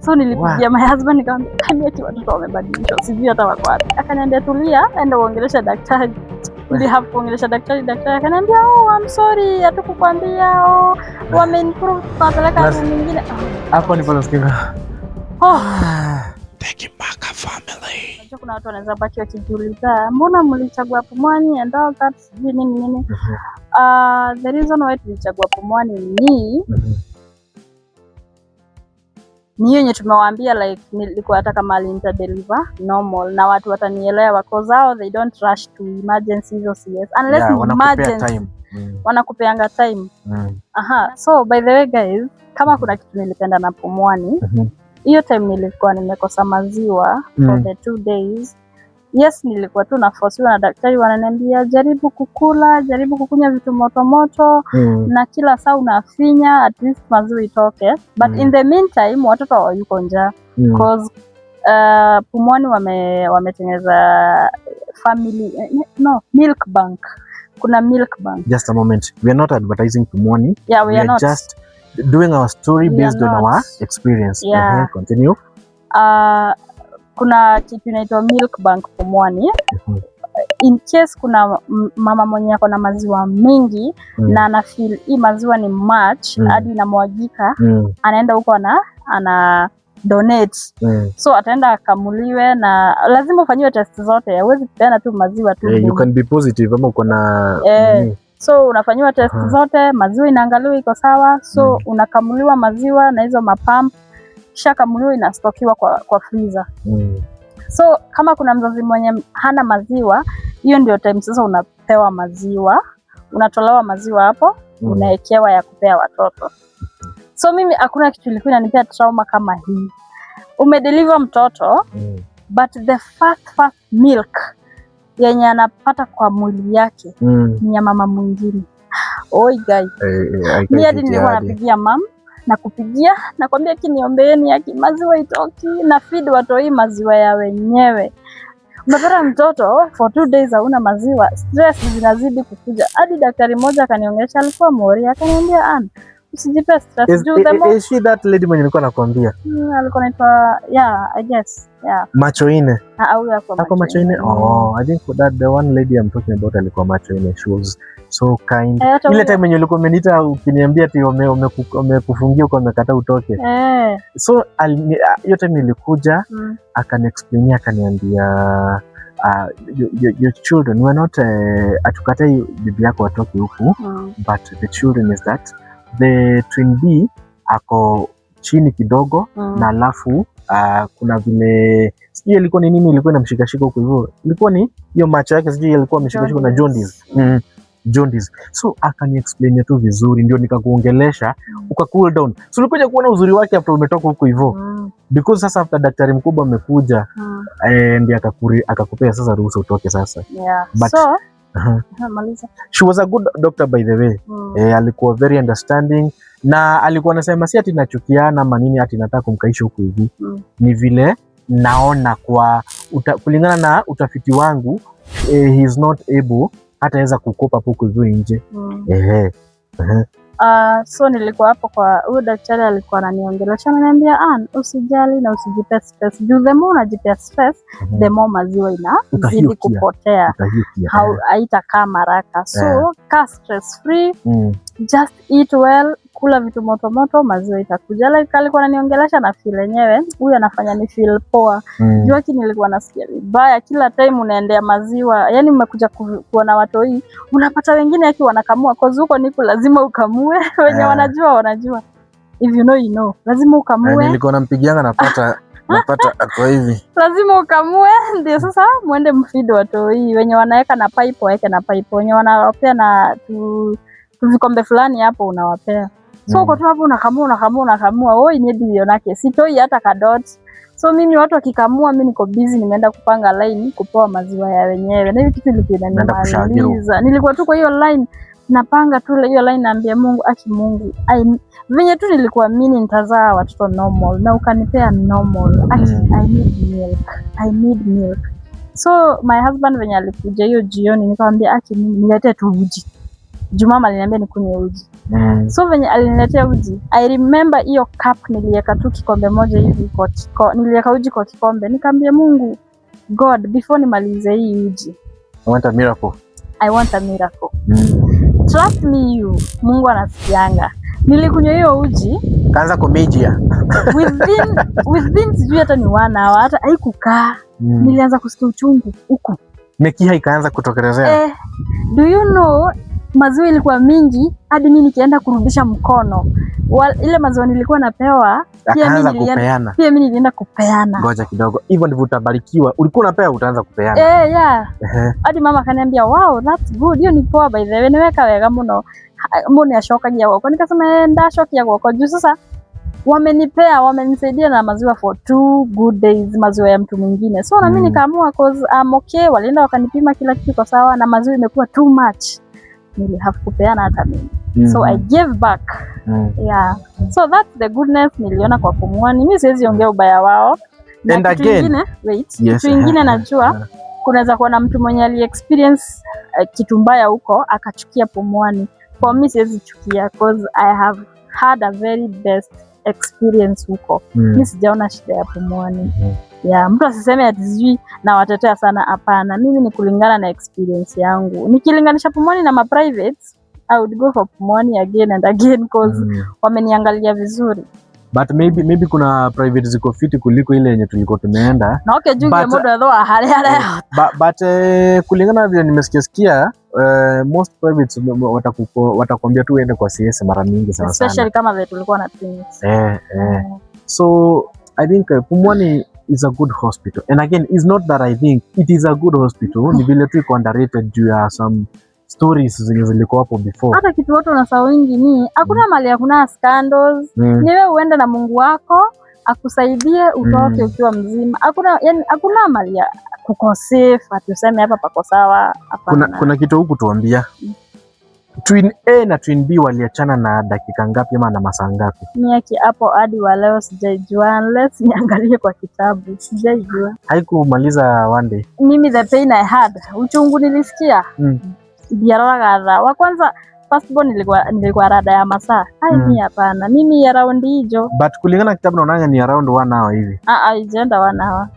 So nilipigia my husband, nikamwambia, "Kani ati watoto wamebadilishwa, sijui hata wako wapi." Akaniambia, "Tulia, enda uongelesha daktari." Nili have kuongelesha daktari. Daktari akaniambia, "Oh, I'm sorry, hatukukwambia. Oh, wameimprove, tukawapeleka room nyingine." Hapo ndipo nasikia. Oh. The Kimaka family. Unajua kuna watu wanaweza baki wakijiuliza mbona mlichagua Pumwani and all that, sijui nini nini. The reason why tulichagua Pumwani ni hiyo yenye tumewaambia, like nilikuwa hata kama nitadeliver normal na watu watanielewa, 'cause hao they don't rush to emergency, hizo CS, unless Yeah, ni wanakupea emergency. Time. Wanakupeanga time. Aha, so by the way guys, kama kuna kitu nilipenda na Pumwani, hiyo time nilikuwa nimekosa maziwa for the 2 days. Yes, nilikuwa tu nafosiwa na daktari, wananiambia jaribu kukula, jaribu kukunywa vitu moto moto na kila saa unafinya, at least maziwa itoke. But in the meantime watoto hawayuko njaa 'cause Pumwani wametengeneza family, no, milk bank. Kuna milk bank. Just a moment. We are not advertising Pumwani. Yeah, we We are are not. Just doing our story We are based on our not. Experience. Yeah. Continue. Kuna kitu inaitwa milk bank Pumwani. In case kuna mama mwenye ako na maziwa mingi na ana feel hii maziwa ni much hadi inamwagika, anaenda huko ana donate. So ataenda akamuliwe, na lazima ufanyiwe test zote, huwezi kupeana tu maziwa tu. Eh, you Boom. Can be positive ama uko na Eh. nini. So unafanyiwa test zote, maziwa inaangaliwa iko sawa, so unakamuliwa maziwa na hizo mapump, kisha kamuliwa inastokiwa kwa freezer. So kama kuna mzazi mwenye hana maziwa, hiyo ndio time sasa unapewa maziwa, unatolewa maziwa hapo, unaekewa ya kupea watoto. So mimi hakuna kitu ilikuwa inanipea trauma kama hii. Umedeliver mtoto, but the first milk yenye anapata kwa mwili yake ni ya mama mwingine. Oi guy, Eh, eh, haikai mi hadi fiti nilikuwa hadi. Napigia mam na kupigia, nakwambia, "Kiniombeeni aki maziwa itoki na feed watoi maziwa ya wenyewe." Umepata mtoto for 2 days hauna maziwa, stress zinazidi kukuja. Hadi daktari mmoja akaniongelesha, alikuwa Mori, akaniambia, "Ann, usijipe stress juu the more Is she that lady mwenye nilikuwa nakwambia? Alikuwa anaitwa, yeah, I guess, yeah. Macho ine. Ah, au hakuwa. Ako macho ine? Oh, I think that the one lady I'm talking about alikuwa macho ine. She was so kind. Eh, hata Ile huyo- time yenye ulikuwa umeniita ukiniambia ati wamekufungia uko wamekataa utoke. So hiyo time nilikuja, akaniexplainia, akaniambia, your children, we are not atukatai bibi yako watoke huku, but the children is that the twin B ako chini kidogo na alafu kuna vile sijui ilikuwa ni nini ilikuwa inamshikashika huko hivyo, ilikuwa ni hiyo macho yake, sijui ilikuwa ameshikashika na Jaundice. jaundice. Jaundice. So akaniexplainia tu vizuri, ndio nikakuongelesha uka cool down. So ulikuja kuona uzuri wake after umetoka huko hivyo, because sasa after daktari mkubwa amekuja, ndiye akakupea sasa ruhusa utoke sasa. But- So, maliza. She was a good doctor, by the way. Alikuwa very understanding na alikuwa anasema si ati nachukiana ama nini, ati nataka kumkaisha huku hivi, ni vile naona kulingana na utafiti wangu, he is not able, hataweza kucope huku hivyo nje. Ehe. Ehe. So nilikuwa hapo kwa huyo daktari, alikuwa ananiongelesha, ananiambia, "Ann, usijali na usijipe stress. Juu the more unajipea stress, the more maziwa inazidi Utahiukia. kupotea. Utahiukia. Haitakaa maraka. So kaa stress free, just eat well, kula vitu moto moto, maziwa itakuja." Like alikuwa ananiongelesha na feel yenyewe, huyu anafanya ni feel poa. Juu aki nilikuwa nasikia vibaya kila time unaendea maziwa, yani umekuja kuona watoi, unapata wengine aki wanakamua, 'cause huko niku lazima ukamue wenye wanajua wanajua. If you know, you know. Lazima ukamue. Nilikuwa nampigianga, napata ako hivi. Lazima ukamue ndio sasa mwende mfeed watoi. Wenye wanaweka na pipe waweke na pipe, wenye wanawapea na tu vikombe fulani hapo unawapea. So uko tu hapo unakamua, unakamua, unakamua. Oi, maybe ionake sitoi hata kadot. So mimi watu wakikamua, mi niko busy, nimeenda kupanga line kupewa maziwa ya wenyewe, na hiyo kitu ilikuwa Naenda kushagiru. inanimaliza. Nilikuwa tu kwa hiyo line napanga tu hiyo line, naambia Mungu, "Aki Mungu, venye tu nilikuwa mimi nitazaa watoto normal na ukanipea normal, aki I need milk, I need milk." So my husband venye alikuja hiyo jioni, nikamwambia, "Aki mimi niletee tu uji." Juu mama aliniambia nikunywe uji. So venye aliniletea uji, I remember hiyo cup niliweka tu kikombe moja hivi niliweka uji kwa kikombe. Nikaambia Mungu, God, before nimalize hii uji, I want a miracle. I want a miracle. Trust me you, Mungu anasikianga. Nilikunywa hiyo uji Kaanza kumijia. within sijui hata ni 1 hour, hata haikukaa. Nilianza kusikia uchungu huku. Mekiha ikaanza kutokelezea. Eh, do you know maziwa ilikuwa mingi hadi mi nikienda kurudisha mkono ile maziwa nilikuwa napewa pia mi Akaanza nilienda, kupeana. pia mi nilienda kupeana. Ngoja kidogo. Hivyo ndivyo utabarikiwa. Ulikuwa unapewa, utaanza kupeana. Eh, yeah. Hadi mama akaniambia, "Wow, that's good, hiyo ni poa, by the way, niweka wega muno." Mbona acokagia guoko? Nikasema, "Eh, ndacokia guoko juu sasa wamenipea, wamenisaidia na maziwa for 2 good days, maziwa ya mtu mwingine." So na mimi nikaamua, 'cause I'm okay, walienda wakanipima, kila kitu iko sawa, na maziwa imekuwa too much, nili have kupeana hata mimi. So I gave back. Yeah, so that's the goodness niliona kwa Pumwani. Mi siwezi ongea ubaya wao. Na And kitu again- ingine, wait, Yes, kitu ingine najua kunaweza kuwa na mtu mwenye ali experience kitu mbaya huko akachukia Pumwani. For me siwezi chukia, 'cause I have had a very best experience huko. Mi sijaona shida ya Pumwani. Yeah, mtu asiseme ati sijui nawatetea sana. Hapana, mimi ni kulingana na experience yangu. Nikilinganisha Pumwani na ma privates, I would go for Pumwani again and again, 'cause wameniangalia vizuri. But maybe kuna private ziko fiti kuliko ile yenye tulikuwa tumeenda. Na okay, juge mundu ethwa haria haria. But kulingana na vile nimesikia sikia, most privates watakwambia tu uende kwa CS mara mingi sana sana. Especially kama vile tulikuwa na twins. Eh. So I think Pumwani is a good hospital. And again, it's not that I think it is a good hospital, ni vile tu iko underrated juu ya some stories zenye zilikuwa hapo before. Hata kitu watu wanasahau wingi ni hakuna mali, hakuna scandals. Ni wewe uende na Mungu wako akusaidie utoke ukiwa mzima. Hakuna, yani hakuna mali ya kuko safe ati useme hapa pako sawa. Hapana. Kuna kitu huku tuambia. Twin A na Twin B waliachana na dakika ngapi ama na masaa ngapi? Mimi hapo hadi wa leo sijaijua, unless niangalie kwa kitabu, sijaijua. Haikumaliza one day. Mimi the pain I had, uchungu nilisikia, ndiaroraga thaa wa kwanza, first born, nilikuwa rada ya masaa ai. Mi hapana, mimi ya raundi hijo. But kulingana na kitabu naonanga ni around one hour hivi. Ah ah, ijaenda one hour.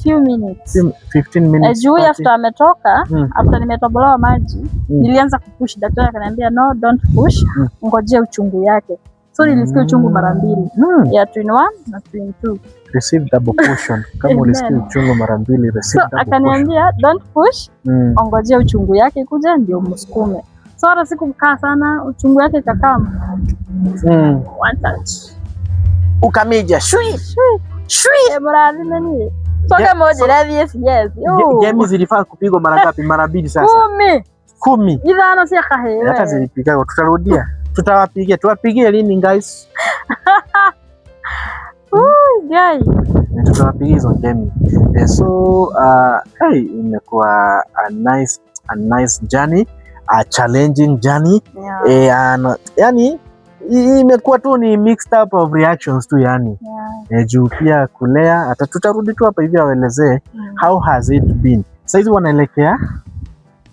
Few minutes. 15 minutes. Eh, juu 30. after ametoka, after nimetobolewa maji, nilianza kupush, daktari akaniambia, "No, don't push, ngojea uchungu yake." So nilisikia uchungu mara mbili, ya twin one na twin two. Receive double portion. Kama ulisikia Amen. uchungu mara mbili, receive So double portion. akaniambia, "Don't push, ongojea uchungu yake kuja ndio msukume." So hata sikukaa sana, uchungu yake ikakaa, one touch. Ukamija shui shui. Eh, mũrathime niĩ coke mũnjĩre thiĩ CS. Gemi zilifaa kupigwa mara ngapi? Mara mbili sasa. 10. 10. Ithano cia kahĩĩ. Hata zilipigagwa, tutarudia. Tutawapigia. Tuwapigie lini, guys? Guy. Tutawapigia hizo ngemi. So hey, imekuwa a nice journey, a challenging journey. And, yani imekuwa tu ni mixed up of reactions tu yani. Juu pia kulea, hata tutarudi tu hapa hivi awaelezee how has it been. Saizi wanaelekea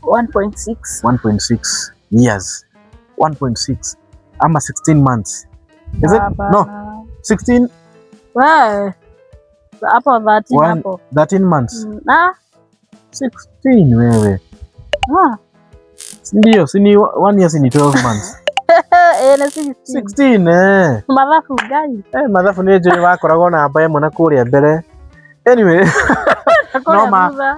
1.6. 1.6 years, 1.6 ama 16 months, is it? Hapana. No, 16. We. Hapo 13 hapo. 13 months. Ah, 16 wewe. Ah. Ndio, si ni one year, si ni 12 months? Eh, na 16. 16, eh. Mathabu ngai. Eh, mathabu nĩ njũĩ wakoragwo namba ĩmwe na kũrĩa mbere. Anyway, Kũrĩa Noma. thutha.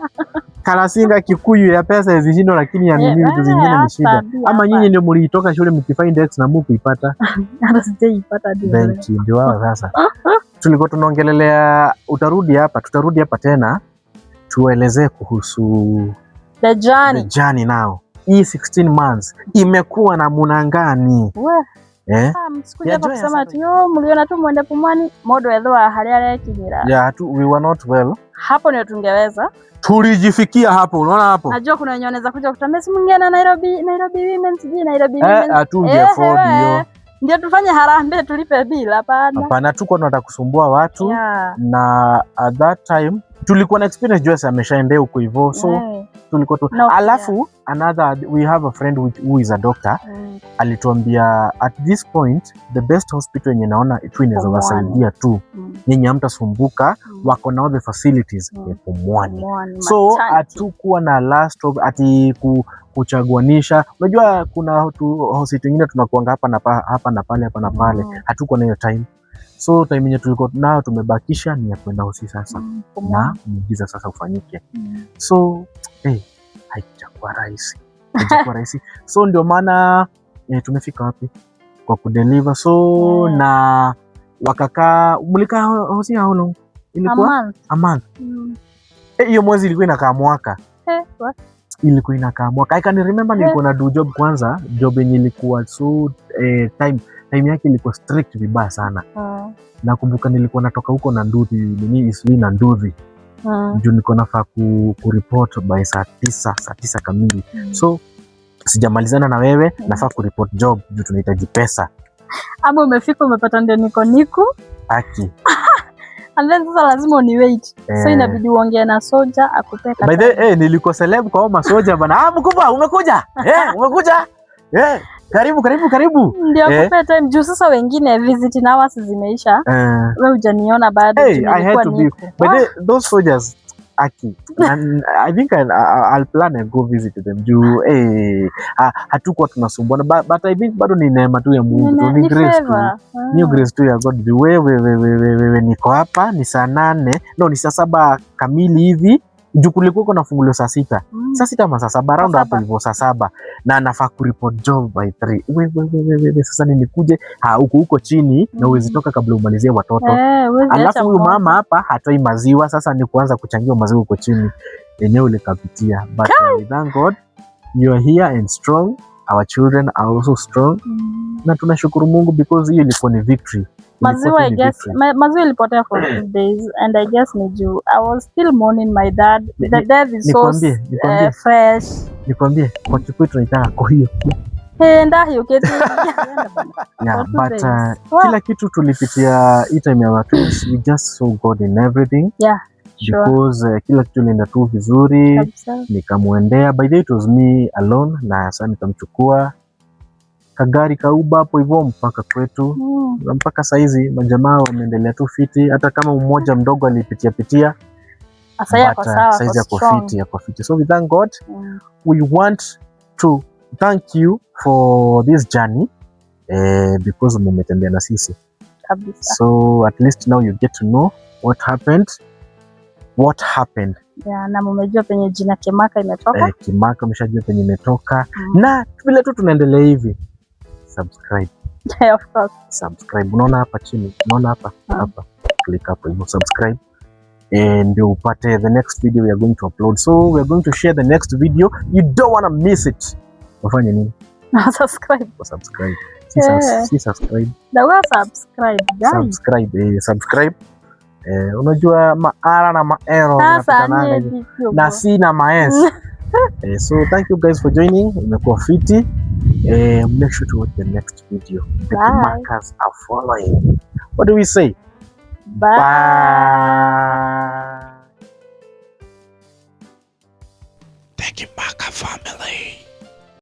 Kalasinga Kikuyu ya pesa izishindwa, lakini ya nini vitu zingine ni shida. Ama nyinyi ndio mlitoka shule mkifind X na mukuipata? Hata sijaipata hadi leo. Thank you. Ndio wao sasa. Tulikuwa tunaongelelea utarudi hapa, tutarudi hapa tena tuelezee kuhusu The the journey. journey now. Hii 16 months imekuwa namna gani? We. Eh? Ah, msikuja Ya hapa joy ya kusema sasa. ati yo mliona tu mwende Pumwani modo ethwa haria arekinyira. Yeah, tu, we were not well. Hapo ndio tungeweza. Tulijifikia hapo, unaona hapo? Najua kuna wenye wanaweza kuja kutuambia si mwingine Nairobi, Nairobi Women, sijui Nairobi Eh, Women. hatunge Eh, afford hiyo. eh, ndio tufanye harambee tulipe bill? Hapana. Hapana, tuko tunataka kusumbua watu. Yeah. Na at that time Tulikuwa na experience juu sasa ameshaendea huko hivyo, so tulikuwa tu No, alafu another, we have a friend who is a doctor, alituambia at this point the best hospital yenye naona tu inaweza Pumwani. Wasaidia tu, nyinyi hamtasumbuka, wako na all the facilities, ni Pumwani. Pumwani, So maternity. hatukuwa na last of, ati kuchaguanisha. Unajua kuna tu hospitali ingine tunakuanga hapa na hapa na pale, hapa na pale. Hatukuwa na hiyo time, so time yenye tulikuwa nayo tumebakisha ni ya kwenda hosi sasa Pumwani. Na muujiza sasa ufanyike. So haijakuwa rahisi, haijakuwa rahisi. So ndio maana tumefika wapi kwa kudeliver, so na wakakaa, mlikaa hosi how long? A Ilikuwa month. A month. Hiyo mwezi ilikuwa inakaa mwaka. What? Ilikuwa inakaa mwaka. I can remember nilikuwa na do job kwanza, job yenye ilikuwa so time yake ilikuwa strict vibaya sana. Nakumbuka nilikuwa natoka huko na nduthi, nini, Eastleigh na nduthi, juu nilikuwa nafaa kureport by saa 9, saa 9 kamili. So sijamalizana na wewe, nafaa kureport job juu tunahitaji pesa. Ama umefika umepata ndio niko niku Aki. And then sasa lazima uniwait, so inabidi uongee na soja akupe By the way, nilikuwa celeb kwa hao masoja bana. "Ah, mkubwa umekuja? Umekuja? Karibu, karibu, karibu." Ndio akupe time juu sasa wengine visiting hours zimeisha, we hujaniona bado Hey, juu I had nilikuwa to be niku. By the those soldiers, aki, and I think I'll plan and go visit them juu hatukuwa tunasumbuana, but I think bado ni neema tu ya Mungu tu, ni Ni grace tu, favor. ni grace tu ya God juu wewe niko hapa ni saa 8, no, ni saa 7 kamili hivi, juu kulikuwa kuna funguliwa saa 6, saa 6 ama saa 7, around Saa hapo saba. hivyo, saa 7, na nafaa kureport job by 3. Wewe sasa nikuje huko huko chini na uwezi toka kabla umalizie watoto. Huwezi acha Alafu huyu mmoja. mama hapa hatoi maziwa, sasa ni kuanza kuchangia maziwa huko chini, yenyewe likapitia. But we thank God you are here and strong, our children are also strong, na tunashukuru Mungu because hiyo ilikuwa ni victory. Ilikuwa Maziwa, tu I ni guess victory. maziwa ilipotea for 2 days and I guess ni juu I was still mourning my dad. The death is so Nikwambie, fresh. nikwambie, kwa Kikuyu tunaitaka kohio. Hey, ndahiũkĩtie. Yeah, For two but days. Wow. kila kitu tulipitia hii time ya watu, we just saw God in everything because kila kitu ilienda tu vizuri. Kabisa. Nikamwendea, by the way it was me alone, na sasa nikamchukua kagari ka Uber hapo hivyo mpaka kwetu, na mpaka saizi majamaa wameendelea tu fiti, hata kama mmoja mdogo alipitia pitia, Sasa yako but, sawa, saizi ako ako strong. fiti, ako fiti. So we thank God. We want to thank you for this journey because mumetembea na sisi, Kabisa. So at least now you get to know what happened, what happened. Yeah, na mumejua penye jina Kimaka imetoka. Kimaka umeshajua penye imetoka, na vile tu tunaendelea hivi, subscribe. Yeah, of course. Subscribe, unaona hapa chini, unaona hapa, hapa, click hapo hivyo subscribe, ndio upate the next video we are going to upload. So we are going to share the next video, you don't wanna miss it. Wafanye nini? Subscribe. Subscribe, si, si subscribe. Na wewe subscribe, guys. Subscribe, subscribe. Unajua ma R na ma L Sasa zinapitananga hivi. ni Na C na ma S. So thank you guys for joining. Imekuwa fiti. Make sure to watch the next video. The Bye. Kimakas are following. What do we say? Bye. Bye. The Kimaka family.